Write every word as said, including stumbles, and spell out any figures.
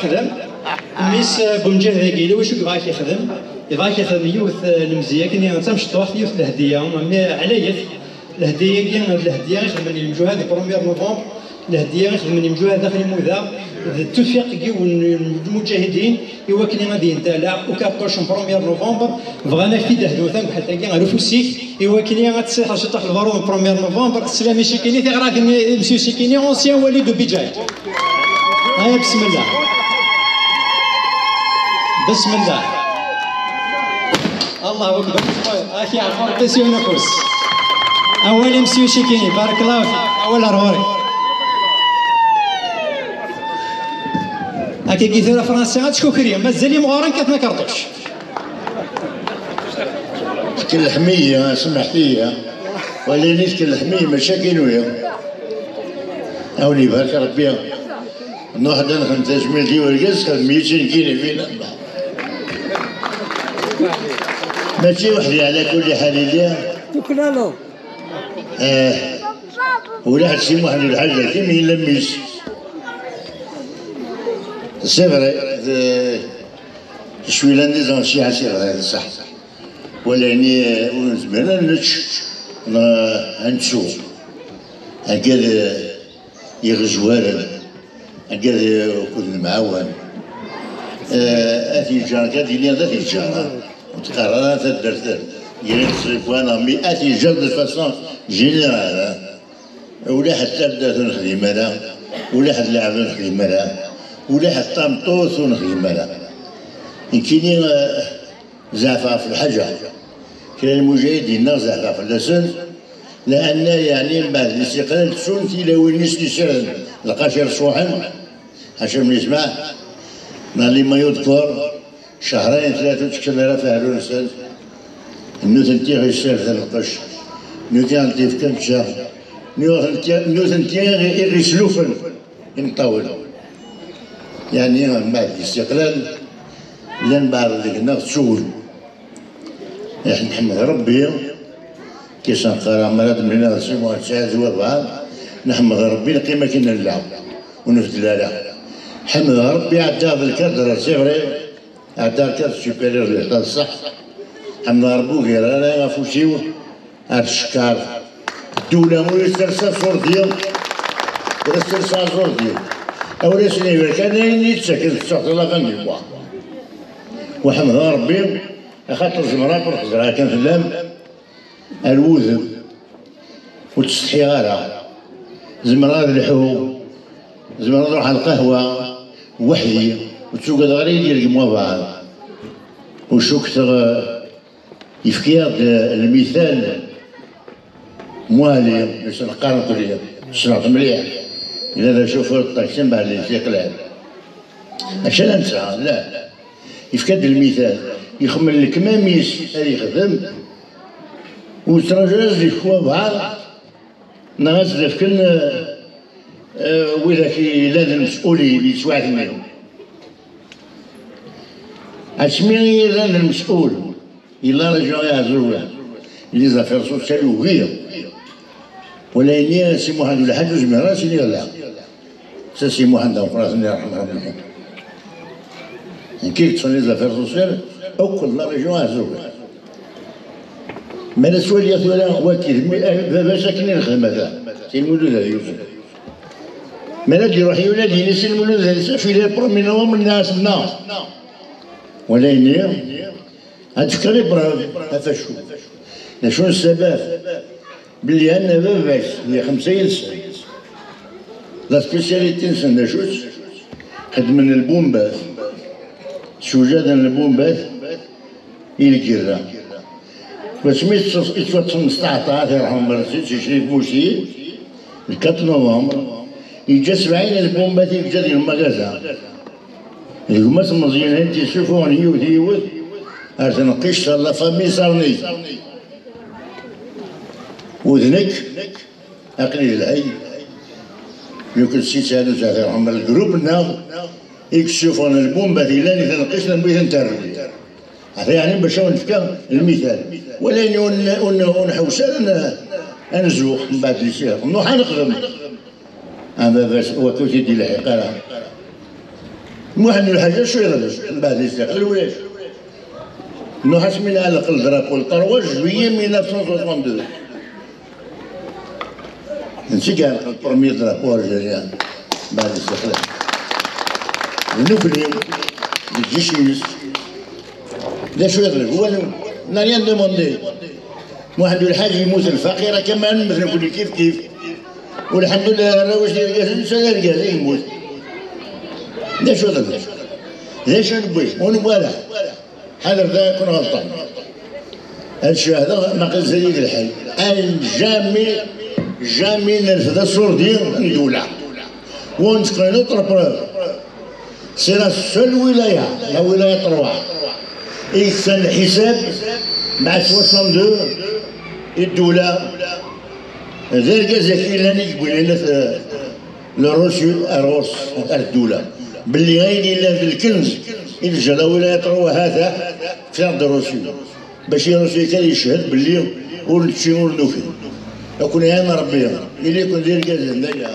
Xdem. Mmi-s, eh, Bumǧahid-agi, yella wacu yebɣa ad k-yexdem? Yebɣa ad k-yexdem yiwet, eh, n lemzeyya, akken d tamecṭuḥt, yiwet n lehdiya, mmi ɛlayet. Lehdiya-agi d lehdiya i xedmen yimjuhad di premier novembre, lehdiya i xedmen yimjuhad daxel imuda, d ttufiq n yiwen n lmuǧahidin i wakken ad yentala ukarṭuc n premier novembre. Bɣan ad ak-t-id-heddun tameḥḥalt-agi ɣer ufus-ik, i wakken ad tṣiḥeḍ ciṭuḥ lbaruḍ n premier novembre. Sslam i Cikini, tiɣratin i Monsieur Cikini, ancien wali de Bidjay. Aya, bismillah. Bismillah. Allahu akbar. Ak yeɛfu Rebbi s yiwen ufus. Awal i Monsieur Cikini, barakallahu fik. Awal ar ɣur-k. Akkagi tura Fransa ad tkukri, mazal imɣuren kkaten akerṭuc. Tkelleḥem-iyi, semḥet-iyi. Wala-yi tkelleḥem-iyi, mačči akken wiyaḍ. A wen-ibarek Rebbi. Nruḥ ad nexdem tajmilt i urgaz, xedmen-iyi-tt nekkini fina. Mačči weḥd-i, ɛla kulli ḥal, illi. Tuklaleḍ. Eh, ulaḥ Si Muḥend Lḥaǧ Hakim yella mmi-s. C'est vrai, de, je suis l'un des anciens, c'est vrai, صح. Wala-yi, eh, ur nezmir ad nečč, neɣ ad nettu. Agad, eh, iɣezwaren, agad, eh, ukud nemɛawan. Eh, ad t-yeǧǧer, agad yili ad t-yeǧǧer. Ur teqqar ara taddart, yili tzifwa neɣ mi ad t-yeǧǧer de façon générale, hein. Ulaḥ d taddart ur nexdim ara, ulaḥ d lɛebd ur nexdim ara, ulaḥ d tameṭṭut ur nexdim ara. Nekkini, eh, zeɛfeɣ ɣef lḥaǧa. Kra n lmuǧahidin-nneɣ zeɛfeɣ fell-asen, laɛna, yeɛni, mbeɛd listiqlal ttun tilawin-nni s-, yessirden lqaci rṣuḥen, ḥaca min yesmeɛ, neɣ les maillots de corps, cehrayen, tlata ur ttekkan ara ɣef aɛrur-nsen. Nutenti i ɣ-yessirden lqecc, nutenti i ɣ-d-yefkan čča, nutenti, nutenti i ɣ-, i ɣ-yeslufen imeṭṭawen. Yeɛni, mbeɛd listiqlal, llan beɛḍ deg-neɣ ttun. Iḥ-, nḥemmed Rebbi, kisan qqareɣ, mi ara d-mlileɣ d Si Muḥend Sɛid d wabɛaḍ, nḥemmed Rebbi, neqqim akken nella, ur nbeddel ara. Ḥemdeɣ Rebbi, ɛeddaɣ d lkadr, c'est vrai, ɛeddaɣ lkadr supérieur de l'État, d ṣṣeḥ. Ḥemdeɣ Rebbi, ur gir ara afus-iw ar tcekkart. Ddula ur as-tersa aẓurdi, ur as-tersa aẓurdi. Awer asen-ibarek kan ayen i d-ttaken, tettaɣ la fin du mois. Wa ḥemdeɣ Rebbi, axaṭer zemreɣ akk ur xeẓreɣ kan fell-am, ar wudem, ur ttsetḥiɣ ara. Zemreɣ ad lḥuɣ, zemreɣ ad ruḥeɣ ɣer lqahwa weḥd-i, ur ttugadeɣ ara ad yi-d-yergem wabɛaḍ. Ur cukkteɣ, eh, yefka-yaɣ-d, eh, lmital Muɛli, yesɛa qqaren ṭṭbib, ssneɣ-t mliḥ. Yella d acufur n ṭaksi mbeɛd listiqlal. Mačči ala netta, la. Yefka-d lmital, yexmel lekmam-is ad yexdem, ur yettraǧu ara ad s-d-yefk wabɛaḍ, neɣ ad s-d-fken, eh, eh, widak i llan d lmesulin yettwaɛetnin. Asmi i llan d lmesul, yella région Iɛeẓẓugen, les affaires sociales ugiɣ. Wala ini Si Muḥend Lḥaǧ ur zmireɣ ara ad s-iniɣ la. Sa Si Muḥend d ameqqran, yerḥem Rebbi. Nekk i yeṭṭfen les affaires sociales akk la région Iɛeẓẓugen. Mi ara twaliɣ tura waki, d mi-, eh, baba-s akken i nexdem ata, Si Lmulud At Yusef. Mi ara d-iruḥ yunadi-ines Si Lmulud At Yusef, il est premier novembre, nniɣ-as non. Wala ini, ad d-fkeɣ les preuves, ɣef acu. D acu n ssabab? Belli anna baba-s, di xemsa yid-sen, la spécialité-nsen d acu-tt? Xeddmen lbumbat, ssewjaden lbumbat i lgirra. Wasmi i tt-, i ttwaṭṭfen s taɛṭaɛt, yerḥem Rebbi, si Crif Musi, le quatre novembre, yeǧǧa sebɛin lbumbat i yeǧǧa di lmagaza. D gma-s n Meẓyan i t-yessufuɣen yiwet yiwet ar tneqqict, la famille Sarni. U d nekk, aql-i d lḥay, nekk d Si Sɛid Useɛdi Ḥemmer, lgrup-nneɣ i yessufuɣen lbumbat yellan i tneqqict n wid n terrewt. Ata yeɛni bac ad wen-fkeɣ lmital. Wala ayen ur n-, ur n-, ur nḥewwes ara n-, ad nzuxx mbeɛd lsiɣ. Nruḥ ad nexdem. A baba-s, wakk ur t-id-ilḥiq ara. Muḥend Lḥaǧ acu yeḍleb? Mbeɛd yesteqlal ulac. Nuḥ asmi nɛelleq le drapeau le trois juillet mille neuf cent soixante-deux. Netta i iɛelqen le premier drapeau algérien. Mbeɛd yesteqlal. D nukni, d lǧic-ines. D acu yeḍleb? Walu. N'a rien demandé. Muḥend Lḥaǧ yemmut lfaqir, akka ma nemmut nekni kif kif. Walḥemdullah, arraw-is d irgazen, netta d argaz i yemmut. D acu yeḍleb? D acu newwi? Ur newwi ara. Ḥader da kun ɣelṭan. Ad cehdeɣ ma qil zayid lḥal. Ayen jamais, jamais nerfed asurdi n ddula. Ur nettqin autre preuve. C'est la seule wilaya, la wilaya trois, i yettan lḥisab mɛa soixante-deux i ddula. D argaz-agi yellan i yewwin le reçu ar ɣur-s, ar ddula, belli ayen yellan d lkenz i teǧǧa la wilaya trois, hata, fiɣ-d reçu. Bac i reçu kan yeched belli ur nečči ur nuki. Ad ken-iɛin Rebbi, ili-ken d irgazen, d aya.